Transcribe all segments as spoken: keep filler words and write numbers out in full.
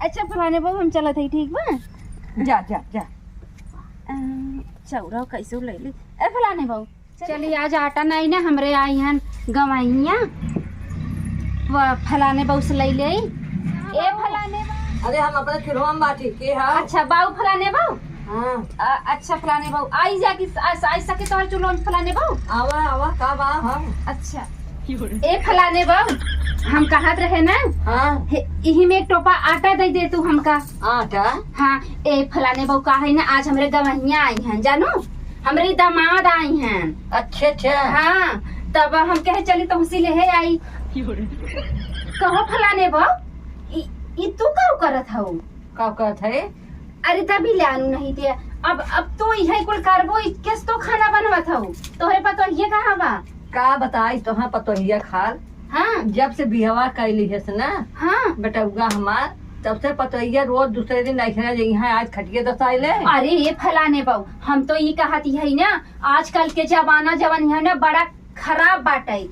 अच्छा फलाने बहू, हम चलत हई, ठीक बा? जा, जा, जा। अ, चौरा कैसे ले ली? ए फलाने बहू, चली, आज आटा नाई ना, हमरे आई हन गवहिया, व-, फलाने बहू से लई ले। ए फलाने बहू। अरे, हम अपने चूल्हा में बाटी के हा। अच्छा, बाऊ फलाने बहू। हाँ। अ, अच्छा फलाने बहू, आई जा कि आ, आ सके तोहर चूल्हा में फलाने बहू। आवा, आवा, का बा, हाँ। अच्छा। ए फलाने बहू, हम कहत रहे ना, हाँ। हे, इही में एक टोपा आटा दे दे तू हमका। आटा? हाँ, ए फलाने बहू, का है ना, आज हमरे गवहिया आई हन, जानू? हमरे दामाद आई हन। अच्छा, अच्छा। हाँ, तब हम कहे चली तुमसे लेहे आई। कहो फलाने बहू, ई, ई तू का करत हऊ? का करत है? अरे तभी ले आनू नहीं ते। अब, अब तू इहे कुल करबो, ई केस तो खाना बनवत हऊ? तोहरे पतोहिया कहाँ बा? का बताई तोहाँ पतोहिया खाल? हाँ। जब से बिहवा कैली हस ना, हाँ। बेटउआ हमार, तब से पतोहिया रोज दूसरे दिन ऐसे ना जइहाँ, आज खटिया दसाइले। अरे ये फलाने बहू, हम तो ई कहत हई ना, आजकल के जमाना जवन है ना, बड़ा खराब बाटे।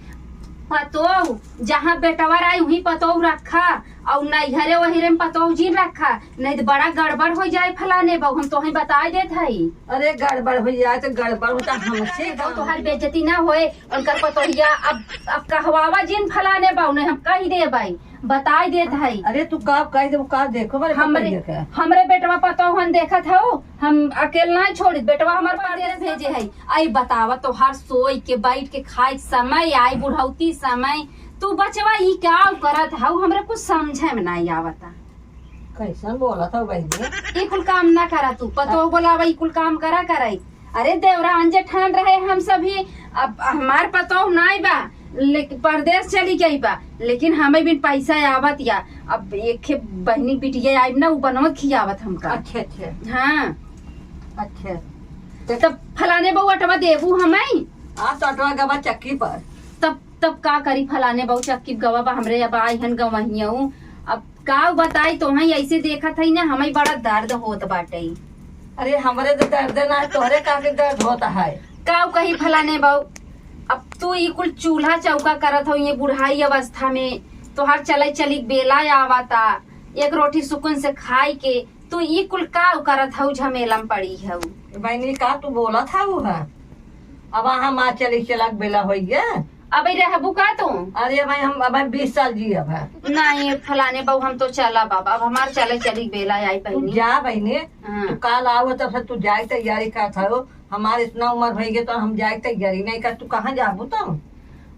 पतोह, जहाँ बेटवा रही, वहीं पतोह रखा, और नैहरे वहिरे में पतोह जिन रखा, नहीं तो बड़ा गड़बड़ हो जाए फलाने बहू, हम तोहे बताई देत हई। अरे गड़बड़ हो जाए तो गड़बड़ होता हमसे अरे बहू, तोहार बेइज्जती ना होए, उनकर पतोहिया अब, अब कहवावा जिन फलाने बहू, नहीं हम कह देबई, बताई देत हई। अरे तू का कह देबू, का देखो मेरे हमरे, पतोहिया के। हमरे बेटवा पतोहन देखत हऊ, हम अकेल ना छोड़ी, बेटवा हमार परदेस भेजे है। आई बतावा, तोहार सोई के, बैठ के खाए के समय आई, बुढ़ौती समय, तू बचवा ई का करत हऊ, हमरा कुछ समझे में नाई आवता। कैसन बोलत हऊ बहिनी? ई कुल काम ना करा तू, पतोह बोलावा, ई कुल काम करा कराई। अरे देवरा अंजे ठान रहे हम सभी, अब हमार पतोह नाई बा, लेकिन परदेस चली गई बा, लेकिन हमें बिन पैसा आवत या, अब एक बहिनी बिटिया आई ना, उ बनवत खियावत हमका। अच्छा, अच्छा। हाँ। अच्छा। तब फलाने बहू अटवा देबू हमें? आ तो अटवा गवा चक्की पर। तब, तब का करी फलाने बहू चक्की गवा बा हमरे, अब आई हन गवहियऊ। अब का बताई तोहई, ऐसे देखत हई ना, हमें बड़ा दर्द होत बाटे। अरे हमरे तो दर्द ना, तोहरे का के दर्द होता है। का कही फलाने बहू, अब तू ई कुल चूल्हा चौका करत हो ये बुढ़ाई अवस्था में, तोहार चले चली बेला आवता, एक रोटी सुकून से खाई के, तू ई कुल का करत हऊ, झमेला में पड़ी हऊ। बहनी का तू बोलत हऊ है? अब हम आ चली चलक बेला होइए। अबे रहबू का तू? अरे भाई हम अब बीस साल जियब है। नहीं फलाने बहू हम तो चला बाबा, अब हमार चले चली बेला आई तू बहनी। जा बहनी, हाँ। तू काल आओ तब से तू जाए तैयारी करत हो। हमार इतना उम्र होइगे तो हम जाए तैयारी नहीं कर, तू कहाँ जाबू तो?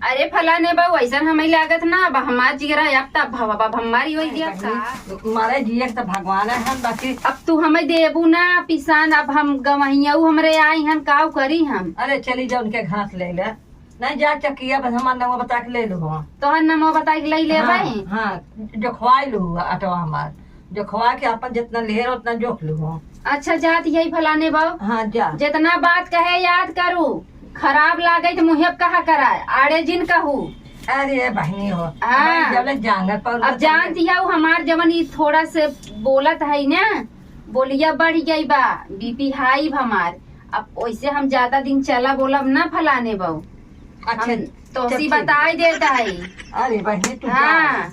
अरे फलाने बहू, ऐसन हमें लागत ना, अब हमार जिगरा अब तब भवा, अब हमारी होई नहीं, दिया नहीं, का? मारे जिए के तो भगवान है हम, बाकी अब तू हमें देबू ना पिसान, अब हम गवहियाऊ हमरे आई हन, काऊ करी हम? अरे चली जा उनके घास ले ले, नहीं जा चकिया, बस हमार नवा बता के ले लो। तोहर नमो बताई के लई ले हाँ, भाई। हाँ, जोखवाई लू अटवा हमार, जोखवा के अपन जितना लेहर उतना जोख लू। अच्छा जात यही फलाने बहू। हाँ जा। जितना बात कहे याद करू, खराब लागे तो मुँहे पे कहा कराए, आड़े जिन कहू। अरे बहनी हो, हाँ। भाई जब ले जांगर पर अब जानती है वो हमार जवन ई थोड़ा से बोलत है ना, बोलिया बढ़ गई बा, बीपी हाई बा हमार। अब वैसे हम ज्यादा दिन चला बोलब ना फलाने बहू। अच्छा, हम तोसी चल, चल। बताई देता है। अरे बहनी, तू जा। हाँ,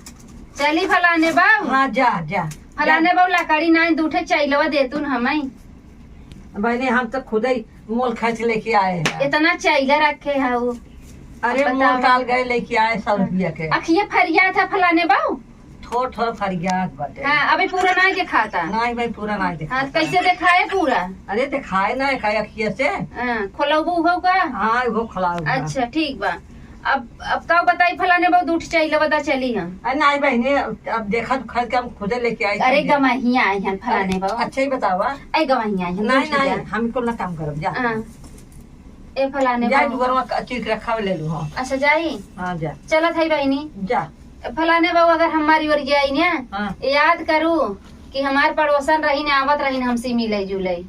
चली फलाने बहू। हाँ, जा, जा। फलाने बहू, लकड़ी नाई, दू ठे चैलवा देतुन हमें। बहनी, हम तो खुदे मोल खर्च लेके आए हैं। इतना चैला रखे है वो। अरे, अब बताओ। मोल काल गए लेके आए सौ रुपया के। अखिए फरिया था फलाने बहू। थोड़, थोड़ फरियाद बाटे। हाँ, अबे पूरा नाई देखाता। नाई भाई, पूरा नाई हाँ, देखाता। कैसे देखाए पूरा? अरे, देखाए ना, एका अखिया से। हाँ, खोलबू हो का? हाँ, वो खोलाऊ बा। अच्छा, ठीक बा। अब, अब का बताई फलाने बहू, उठ चाहिए, बता चली हम। अरे, नाई बहनी, अब, अब देखा तो खरीद के हम खुदे लेके आई अरे, समझे। गमहिया आई हन फलाने अरे, बहू। अच्छा ही बतावा। ए, गमहिया आई हन, नाई, उठ नाई, जा। हम कुल ना काम करब, जा। हाँ। ए फलाने जा, बहू। दुआरवा का चीर के रखावे ले लू, हाँ। अच्छा, जाई? हाँ, जा। चलत है बहनी। जा। फलाने बहू, अगर हमारी ओर जाई ना, हाँ। याद करू कि हमार पड़ोसन रहीन, आवत रहीन हमसे मिले जुले।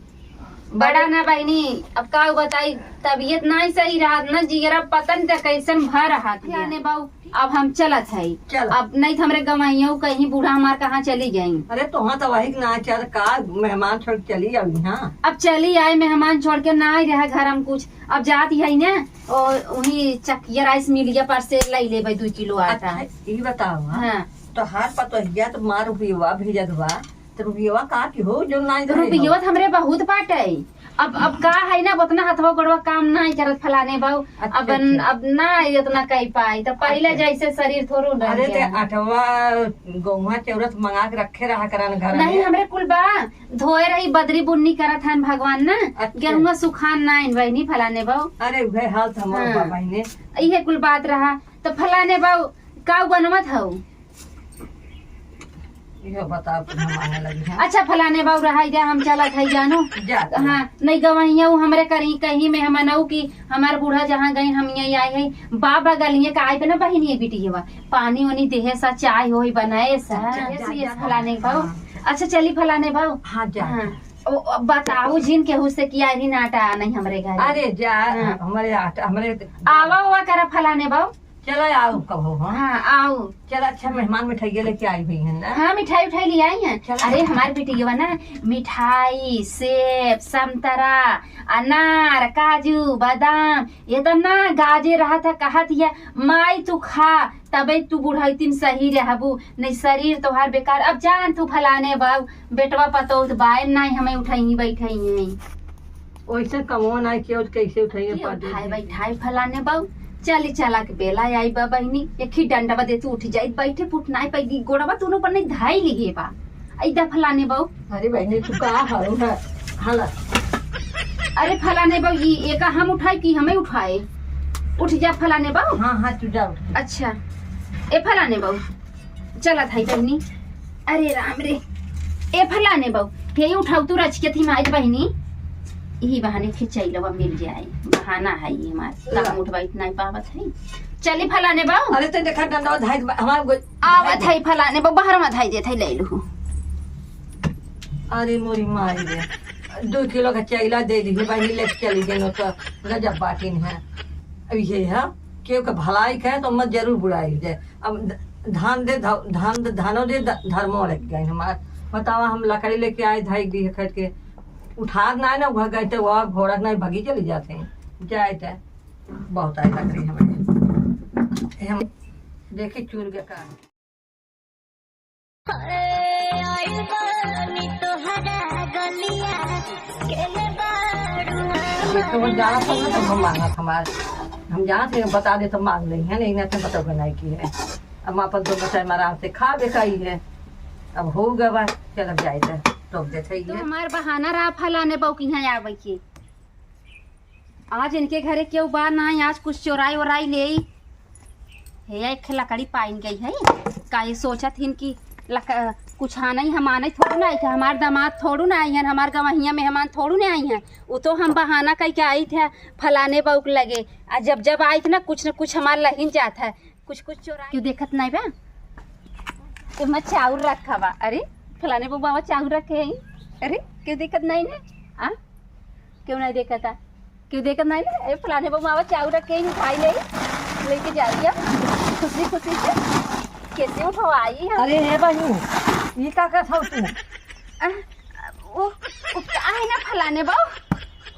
बड़ा ना बहिनी, अब का बताई, तबीयत नाई सही रहत ना, जिगरा पता नहीं त कैसन भर रहत है। फलाने बहू, अब हम चलत है। चल। अब नहीं तो हमरे गवैया कहीं बूढ़ा हमार कहाँ चली गई। अरे तोहाँ तो वही ना चल, का मेहमान छोड़ के चली जाऊ, हाँ। अब चली आए मेहमान छोड़ के, ना रहे घर हम कुछ। अब जाती है ना, और वही चकिया राइस मिलिया पर से ले लेबे दू किलो आटा। अच्छा, ई बताओ, हाँ। हाँ, तोहार पतोहिया तो मार रुपयवा भेजत बा, तो रुपयवा का की हो, जो नाई तो रहे हो? रुपयवा तो हमरे बहुत बाटे। अब, अब का है ना, उतना हथवा गोड़वा काम नाई करत फलाने बाऊ। अच्छा, अब, अच्छा। अब ना इतना कई पाई, तो पहिले अच्छा। जैसे शरीर थोड़ो ना अरे, ते गया। अटवा गौवा चौरस मंगा के रखे रहा करन घर नहीं, में। हमरे कुल बा, धोए रही, बदरी बुन्नी करत हन भगवान ना, अच्छा। गेहुआ सुखान नाइन बहिनी फलाने बाऊ। अरे, उहे हाल तो हमार हाँ। बा बहिने। इहे कुल बात रहा, तो फलाने बाऊ, का बनवत हऊ? इहो बताओ, तुम मांगे लगी हैं। अच्छा, फलाने बाऊ रहाई दे, हम चलत हई जानो। जा तू। हाँ, नहीं गवहिया उ हमरे करी, कहीं में हम अनऊ कि हमार बूढ़ा जहाँ गई, हम यहीं आए हैं। बा बगलिए का आए पे ना बहिनी, ये बिटिया बा, पानी ओनी देहे सा, चाय होई बनाए सा। जा, जा, ये जा, से ये जा, फलाने जा। बाऊ। हाँ। अच्छा, चली फलाने बाऊ। हाँ, जा, हाँ। जा। ओ, ओ, बताऊ जिन केहू से कि आई नाटा नहीं हमरे घर। अरे जा, हाँ। हमरे आटा, हमरे आवा, आवा करा फलाने बाऊ। चला आऊ कबो, हाँ। हाँ, आऊ। चला, अच्छा, मेहमान मिठाई लेके आई हुई है ना? हाँ, मिठाई उठाई ले आई हैं। चला। अरे, हमार बिटिया ना मिठाई, सेब, संतरा, अनार, काजू, बादाम, ये तो ना गाजे रहा था, कहा दिया, "माई तू खा, तबे तू बुढ़ैती में सही रहबू, नहीं शरीर तोहार बेकार।" अब जान तू फलाने बाऊ, बेटवा पतोह तो बाए नाई हमें उठाई बैठाई हैं। ओइसे कमवा नाई किया, कैसे उठाइए के पाटे? उठाए बैठाए फलाने बाऊ, चली चला के बेला आई बा बहिनी, एक ही डंडा बदे तू उठ जाई, बैठे पुट नाई पाई, गोड़वा दोनों पर नहीं धाई लिए बा। आई दा फलाने बाऊ। अरे बहिनी, तू का हऊ है? हला। अरे फलाने बाऊ, ई एका हम उठाई कि हमें उठाए? उठ जा फलाने बाऊ। हाँ, हाँ, तू जा उठ। अच्छा, ए फलाने बाऊ, चलत हई बहिनी। अरे राम रे, ए फलाने बाऊ, हे उठाऊ तू रच के थी माई बहिनी। यही बहाने खिंचाई लवा मिल जाए, बहाना है ये हमार। ला। काम उठवाई नहीं पावत है। चली फलाने बाऊ। अरे तो देखा डंडवा धाई बा-, हमार गो-, आवत धाई है फलाने बाऊ, बाहर में धाई देत है, ले लू। अरे मोरी माई रे, दो किलो का चैला दे दी बहिनी, लेके चली गई, तो गजब बाटिन है। अब ये है, केहू के भलाई कहे तो मत जरूर बुराई हो जाए। अब ध-, धान दे, ध-, धान दे, धानो दे, ध-, धर्मो लग गए हमार। बतावा, हम लकड़ी लेके आए, धाई दी है खट के, उठार ना है ना, वह गए थे, वह घोड़ा ना भगी चली जाते हैं, जाए थे। बहुत आई लकड़ी हमारे। हम देखी चूर के का। अरे, आई बानी तोहरा गलिया, केने बारू ये तो हम जाना था ना, तो हम मांगा था हमार, हम जाना थे, बता दे तो मांग नहीं है, नहीं ना तो बताओ बनाई की है। अब अपन दो बच्चा आराम से खा बेकाई है। अब हो गवा, चल अब जाए तो, टोक दे थई तो है। हमार बहाना रहा फलाने बाऊ के यहाँ आवे के। आज इनके घरे केहू बा ना, आज कुछ चोराई ओराई ले। हे, एक लकड़ी पाइन गई है। काहे सोचत हिन कि लक-, कुछ आना ही हम आने थोड़ू ना आई थे, हमार दामाद थोड़ू ना आई हैं, हमार गवहिया मेहमान थोड़ू ना आई हैं। वो तो हम बहाना कई के आई थे फलाने बाऊ के लगे। आ जब जब आई थे ना, कुछ न कुछ हमार लहिन जात है। कुछ कुछ चोराई। क्यों देखत नहीं बा? एमा चाउर रखा बा। अरे, फलाने बाऊ बाबा चाउर रखे हैं। अरे, क्यों देखत नहीं ने? आ? क्यों नहीं देखता? क्यों देखत नहीं ने? ए, फलाने बाऊ बाबा चाउर रखे हैं, उठाई ले, लेके जाइए खुशी खुशी से। कैसे उठवाई हम? अरे हे बहिनी, ई का करत हौ तू? आ, ओ, ओ, का है ना फलाने बाऊ?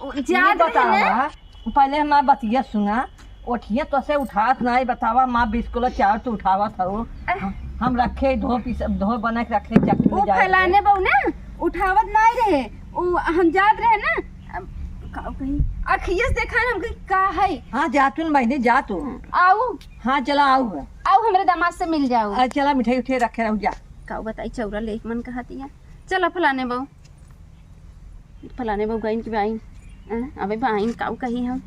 ओ, ये जात रहे ना। बतावा, पहले हमार बतिया सुना, ओठिया तो से उठात नाई, बतावा, माँ बीस किलो चाउर तू उठावत हऊ। आह। हम, हम रखे, धो पीस, धो बना के रखे, चक्की में ओ जाए फलाने के। बहू ना, उठावत नाई रहे, ओ हम जात रहे ना, अब का कही, अखियस देखा ना, हम कही, "का है?" हाँ, जा तू न बहिनी, जा तू। आऊ। हाँ, चला आऊ है। आऊ, हमरे दामाद से मिल जाऊ। आ, चला, मिठाई उठाई रखे रहू, जा। का बताई, चौरा ले मन कहतिया। चला फलाने बहू। फलाने बहू गइन की बाइन। हैं? अबे बाइन काऊ कही हम।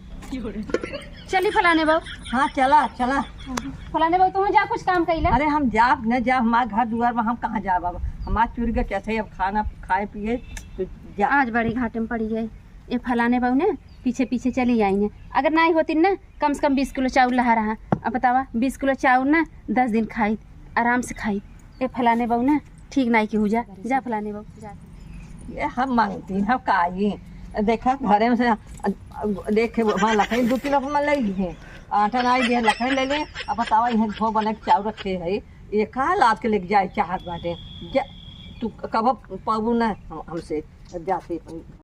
चली फलाने बहू। हाँ, चला, चला। फलाने बहू, तू जा कुछ काम कइला। अरे हम जाब न जाब, हमार घर दुआर में हम कहाँ जाब अब? हमार चुर गए कैसे अब खाना खाए पिए, तो जा। आज बड़ी घाटे में पड़ी है। ये फलाने बहू ने पीछे पीछे चली आई हैं। अगर नाई होती ना, कम से कम बीस किलो चाउर लहा रहा। अब बतावा, बीस किलो चाउर ना दस दिन खाई, आराम से खाई। ए फलाने बहू ना, ठीक नाई की हो जा, जा फलाने बहू, जा। ये हम मांगती हैं, हम काई? देखा, घरे में से, अ, अ, देखे, वहाँ लखई दो किलो के मन ले ली है। आटा नाई दिए, लखई ले ले। अब बतावा, यहाँ धो बना के चाउर रखे है, ये का लाद के लेके जाए चाहत बाटे? जा, तू कब पाबू ना हम, हमसे, जाते।